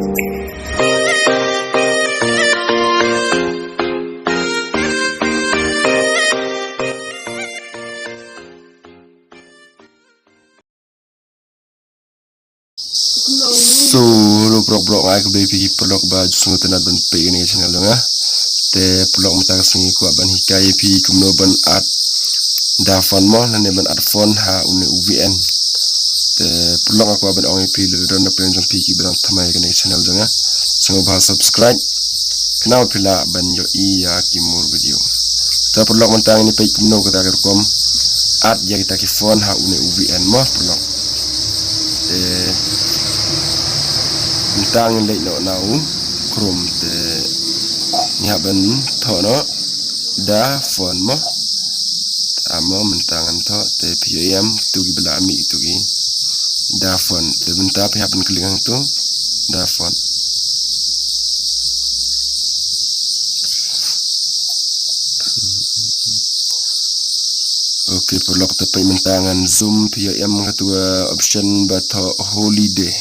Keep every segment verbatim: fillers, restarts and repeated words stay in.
So, hello paralok, paralok, nga ai khublei ïa phi ki paralok ba ju sngewtynnat ban peit ïa kane ka channel jong nga. Te paralok, mynta ka sngi nga kwah ban hikai ïa phi kumno ban add da font mo, lane ban add font ha une u V N. Te paralok, nga kwah ban ong ïa phi lada don na pdeng jong phi kiba dang thymmai ïa kane ka channel jong nga, sngewbha subscribe, khnang ba phi lah ban ïohi ïa ki more video. Te paralok, mynta ngin ïa peit kumno kata ka rukom add ïa kita ki font ha une u V N mo paralok. Te mynta ngin leit noh na u Chrome, te ngi hap ban thoh noh da font mo. Te amo mynta ngan thoh, te phi ïohi em, tu kiba la mih tu ki da font. Te mynta phi hap ban klik hangtu da font. Okay paralok, te peit mynta ngan zoom, phi ïohi em, katu ka option ba thoh holiday.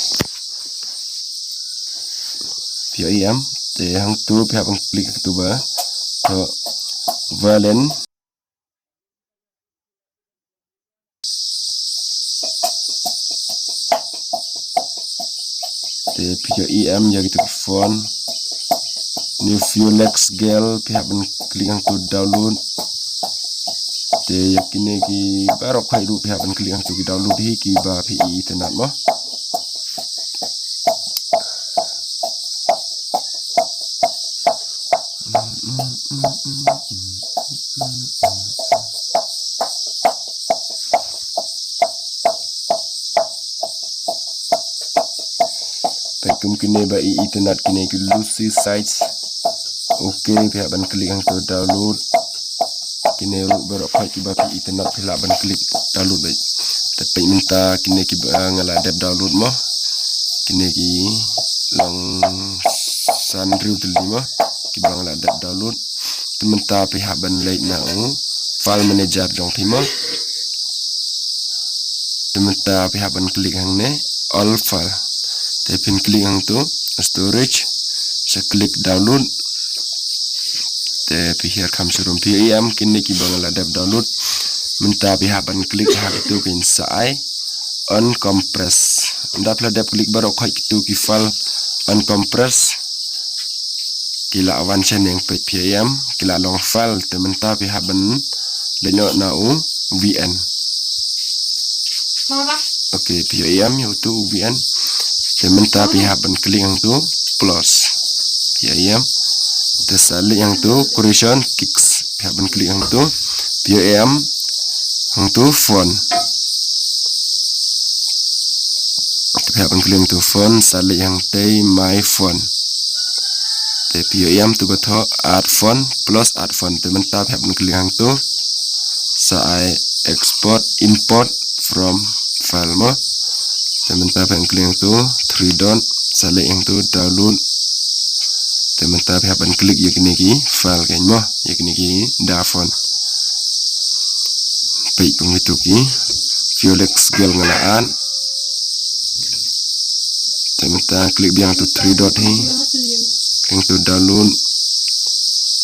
Phi ïohi em, te hangtu phi hap ban klik katu ba thoh Valen. Te phi ïohi em, ïa kita ki font. New Fulex Gel, phi hap ban klik hangtu download. Te ïa kine ki baroh khoit ruh phi hap ban klik hangtu ki download hi kiba phi itynnat mo. Peit kum kine ba i itynnat, kine ki Lucy Sites. Okay, phi hap ban klik hangtu download. Kine ruh baroh khoit kiba phi itynnat phi lah ban klik download beit. Te peit mynta kine kiba nga la dep download mo. Kine ki long san hynriew tylli mo kiba nga la dep download. Te mynta phi hap ban leit na u file manager jong phi mo. Te mynta phi hap ban klik hangne all file. Te phin klik hangtu storage, sa klik download. Te phi hiar kham sharum, phi ïohi em, kine kiba nga la dep download. Mynta phi hap ban klik ha kitu kin sa ai uncompress. Ynda phi la dep klik baroh khoit kitu ki file uncompress, ki la wan shaneng, peit phi ïohi em, ki la long file. Te mynta phi hap ban leit noh na u V N. Okay, phi ïohi em, ïa utu u V N. Te mynta phi hap ban klik hangtu plus. Phi ïohi em. Te sa leit hangtu Creation Kit, phi hap ban klik hangtu. Phi ïohi em, hangtu font. Te phi hap ban klik hangtu font, sa leit hangtei My Font. Te phi ïohi em, tu ba thoh add font plus add font. Te mynta phi hap ban klik hangtu, sa ai export, import from file mo. Te mynta phi hap ban klik hangtu three dot, sa leit hangtu download. Te mynta phi hap ban klik ïa kine ki file kein mo, ïa kine ki da font. Peit kum kitu ki Fulex Gel nga la add. Te mynta klik biang tu three dot hi. Klik tu download.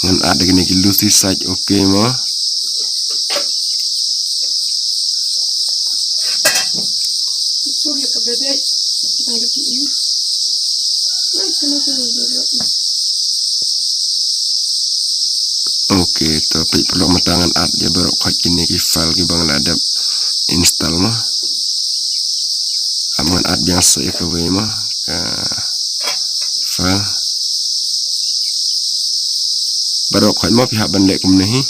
Ngan add ïa kine ki Lucy Sites, okay mo. Okay, to peit paralok, mynta ngan add ïa baroh khoit kine ki file kiba nga la dep install mo. Am ngan add biang sa ïa kawei mo, ka file. Baroh khoit mo phi hap ban leh kumne hi.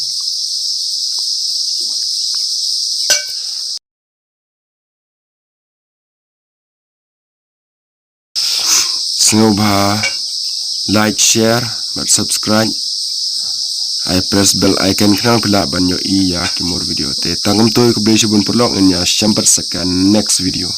Sngewbha like, share bad subscribe. Ai press bell icon khnang phi lah ban ïohi ïa ki more video. Te tang kumto, khublei shibun paralok, ngin ïa shem pat sa ka next video.